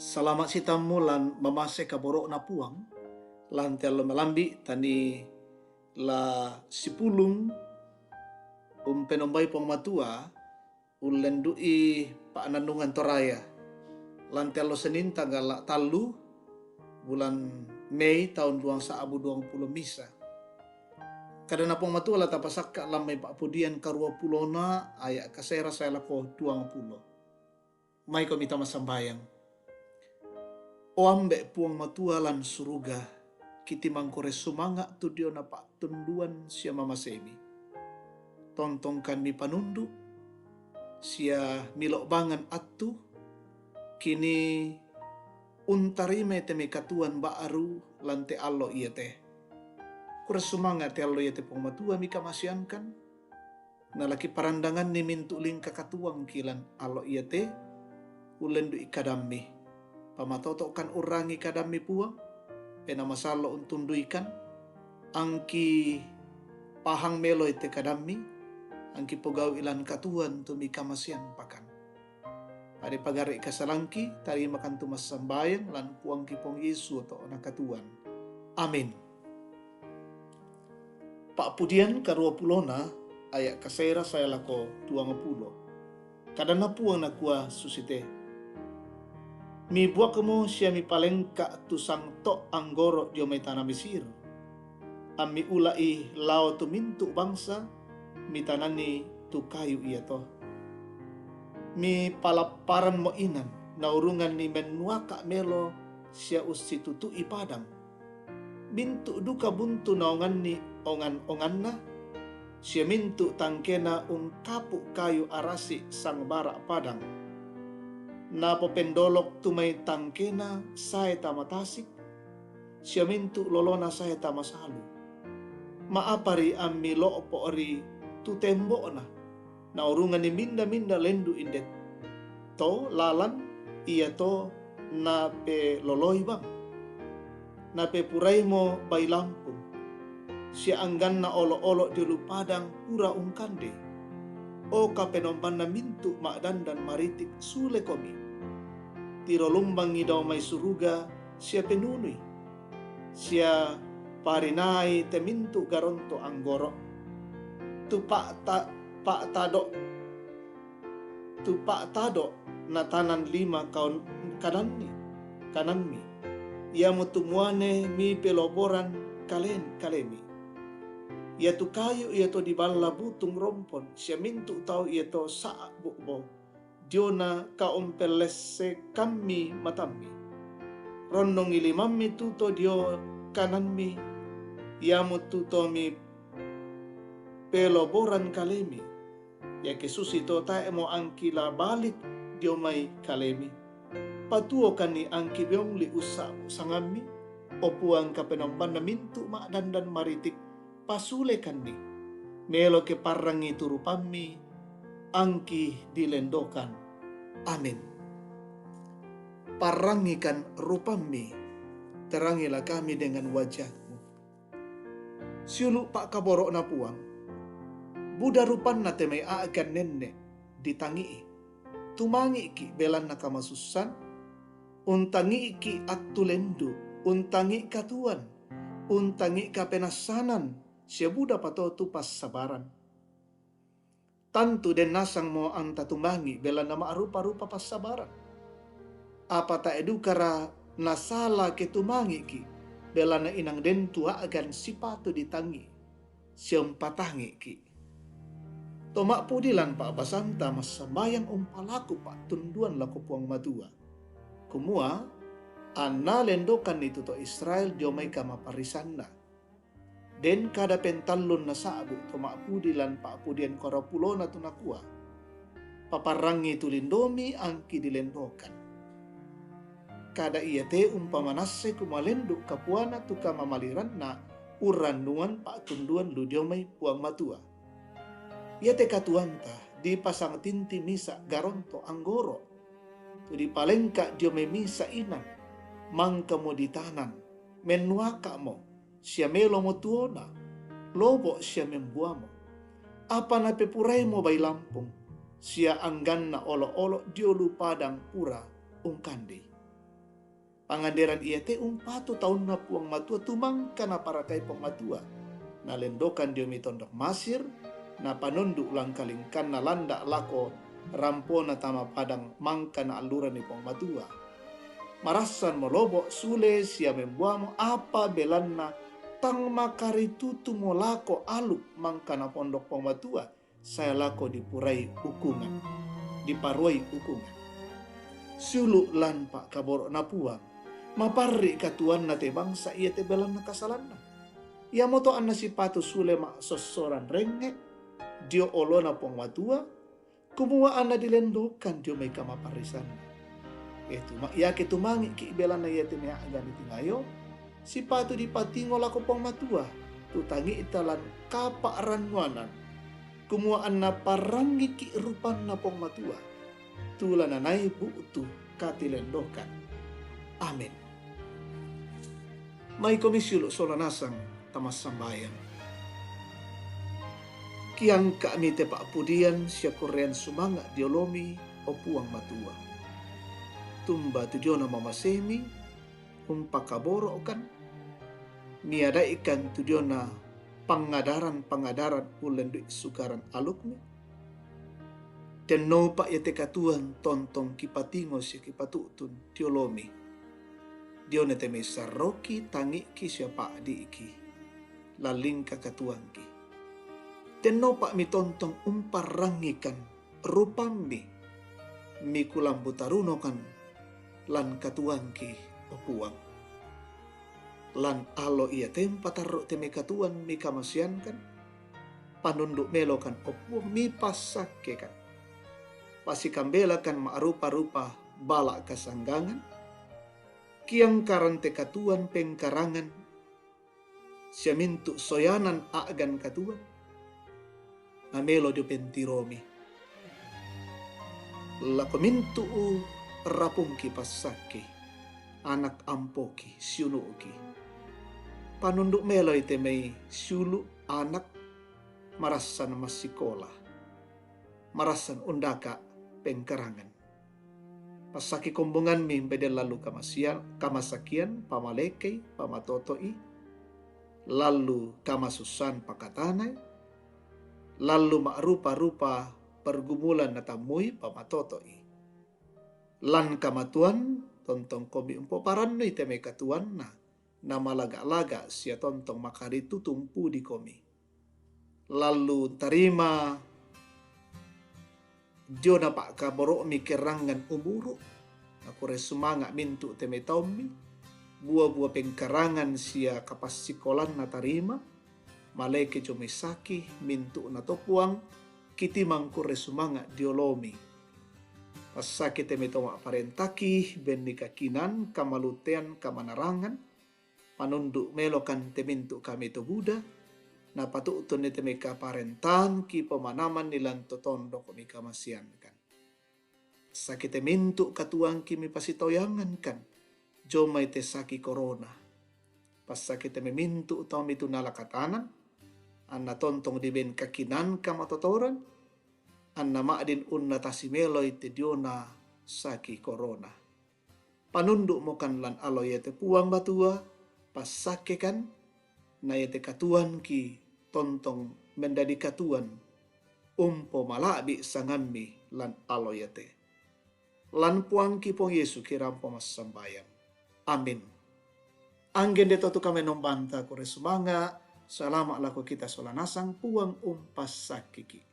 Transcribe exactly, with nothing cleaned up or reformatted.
Salama' sitammu lan mamase kaboro'na Puang, lan te allo malambi' tani la sipulung umpenombai Puang Matua, ullendu'i pa'nannungan Toraya, lan te allo Senin tanggala' tallu bulan Mei taun duang sa'bu duang pulo misa. Kadana Puang Matua la tapasakka' lan mai Pa'pudian karuapulona aya' kasera sae lako duangpulo. Maikomi tama sambayang. O Ambe' Puang Matua lan suruga, kitimangkure sumanga' tu diona pa'tunduan sia mamasemi. Tontongkan mipanundu', sia milo'bangan attu, kini untarimai te mai katuoan ba'ru lan te allo iate. Kure sumanga' te allo iate Puang Matua mikamaseangkan, nala kiparandanganni mintu' lingka katuoangki lan allo iate, ullendu'i kadammi. Pamatoto'kan urrangi kadammi Puang, penamasallo' untunduikan, angki pahang meloi te kadammi, angki pogau'i lan katuoan tu mikamasean pakan. Pade pagare' kasalangki, tarimakan tu massambayang lan Puangki Puang Yesu oto'na katuoan. Amin. Pa'pudian karuapulona aya' kasera sae lako duangpulo. Kadana Puang nakua susite, Mibuakmo sia mipalengka' tu sangto' anggoro' dio mai tana Mesir, ammi ula'i lao tu mintu' bangsa, mitananni tu kayu iato. Mipalapparanmo inan, naurunganni mennuaka' melo sia ussitutu'i padang. Mintu' duka buntu naonganni ongan-onganna, sia mintu' tangkena ungkapu' kayu arasi' sangbara' padang. Napopendolok tu mai tangkena sae tama tasik, sia mintu' lolona sae tama salu. Ma'apari ammi lo'po' ri tu tembo'na, naurunganni minda-minda lendu' inde to lalan iato napeloloi bang. Napepuraimo bai lampung, sia angganna olo'-olo' dio lu padang pura ungkandei. O Kapenombanna mintu' ma'dandan maritik, sulekomi. Tiro lumbangi dao mai suruga sia penunui, sia parinai te mintu' garonto' anggoro'. Tu pa'ta-, pa'tado', tu pa'tado' natanan lima kaun-, kananni, kananmi, iamotu muane mipeloboran kalen-, kalemi. Iatu kayu iato diballa butung rompon, sia mintu' tau iato sa'bu' bo, diona kaumpellessekammi matammi. Ronnongi limammi tu to dio kananmi, iamotu to mipeloboran kalemi. Iake susito tae'mo angki la balik dio mai kalemi. Patuokanni angki beongli ussa'bu' sangammi, o Puang Kapenombanna mintu' ma'dandan maritik, pasulekanni. Melo ke parrangi tu rupammi, angki dilendokan. Amin. Parrangikan rupammi, terangilah kami dengan wajah-Mu. Siulu' pa'kaboro'na Puang. Buda rupanna te mai a'gan nenne' ditangi'i. Tumangi'ki' belanna kamasussan, untangi'ki' attu lendu', untangi' katuoan, untangi' kapenassanan, sia budapa to tu passabaran. Tantu den nasangmo anta tumangi' belanna ma'rupa-rupa passabaran. Apa tae' dukara nasala ke tumangi'ki', belanna inang den tu a'gan sipatu ditangi', sia umpatangi'ki'. To ma'pudi lan pa'basanta massambayang umpalaku pa'tunduan lako Puang Matua, kumua, anna lendokanni tu to Israel dio mai kamaparrisanna. Den kada pentallun nasa'bu' to ma'pudi lan pa'pudian karuapulona tu nakua, Paparrangi tu lindomi angki dilendokan. Kada iate umpamanassai kumua lendu' kapuana tu kamamaliranna urrannuan pa'tunduan lu dio mai Puang Matua. Iate katuoanta dipasang tinti misa' garonto' anggoro', tu dipalengka' dio mai misa' inan, mangkamo ditanan, mennuaka'mo, sia melomo tuona, lobo' sia membuamo. Apa napepuraimo bai lampung, sia angganna olo'-olo' dio lu padang pura ungkandei. Panganderan iate umpatu taunna Puang Matua tu mangka naparakai Puang Matua. Nalendokan dio mai tondok Masir, napanondu langkalingkanna landa lako rampona tama padang mangka naallurani Puang Matua. Marassanmo lobo sule sia membuamo apa belanna tang makaritutumo lako aluk mangka napondok Puang Matua, sae lako dipurai ukungan, diparuai ukungan. Siulu lan pakkaboro'na Puang, maparri katuanna te bangsa iate belanna kasalanna. Iamoto anna sipatu sule massossoran rengnge dio olona Puang Matua, kumua anna dilendokan dio mai kamaparrisanna. Iatu ma-, iake tumangi'ki belanna iate mea'gani tingayo, sipatu dipatingo lako Puang Matua, tutangi'ta lan kapa'rannuanan, kumua anna parrangiki rupanna Puang Matua, tu lananai bu'tu katilendokan. Amin. Maikomi siulu sola nasang tamassambayang. Kiangka'mi te pa'pudian sia kurrean sumanga' diolomi, o Puang Matua. Tumba tu diona mamasemi, umpakaboro'kan, miada'ikan tu diona pangadaran-pangadaran ullendu'i sukaran alukmi. Tennopa iate katuoan tontong kipatingo sia kipatu'tun diolomi. Diona te mai sarroki, tangi'ki sia pa'di'ki. Lallingka katuoangki. Tennopa mitontong umparrangikan rupammi, mikulambu tarunokan lan katuoangki, o Puang. Lan allo iate mpatarru te mai katuoan mikamasiankan, panundu melokan, o Puang, mipassakkekan. Pasikambelakan ma'rupa-rupa bala kasanggangan, kiangkaran te katuoan pengkarangan, sia mintu' soyanan a'gan katuoan, namelo dio pentiromi. Lako mintu' rapungki passakke, anak ampoki, siunu'ki. Panundu meloi te mai siulu' anak marassan massikola, marassan undaka' pengkarangan. Passakki kombonganmi bedel lallu kamasian-, kamasakian, pamalekei, pamatoto'i, lallu kamasussan pakatanai, lallu ma'rupa-rupa pergumulan natammui, pamatoto'i. Lan kamatuan, tontongkomi umpoparannui te mai katuoanna, namalaga-laga sia tontong makaritu tumpudikomi. Lallu tarima diona pa'kaboro'mi kerangan umuru', nakurre sumanga' mintu' te mai taummi, bua-bua pengkarangan sia kapassikolanna tarima, maleke dio mai saki mintu'na to Puang, kitimang kurre sumanga' diolomi. Passake te mai to ma'parentaki, benni kakinan, kamalutean, kamanarangan, panundu melokan te mintu' kami to buda, napatu'tunni te mai kaparentangki, pomanamanni lan to tondok mikamasiankan. Passake te mintu' katuoangki mipasitoyangankan, dio mai te saki korona. Passake te mai mintu' tau mitunala katanan, anna tontong diben kakinan kamatotoran, anna ma'din unnatasi meloi te diona saki korona. Panundu'mokan lan allo iate Puang Matua, passakkekan, na iate katuoanki tontong mendadi katuoan, umpomala'bi' sangammi lan allo iate. Lan Puangki Puang Yesu kirampo massambayang. Amin. Anggen de to tu kamenombanta kurre sumanga', salama' lako kita sola nasang, Puang umpassakkeki.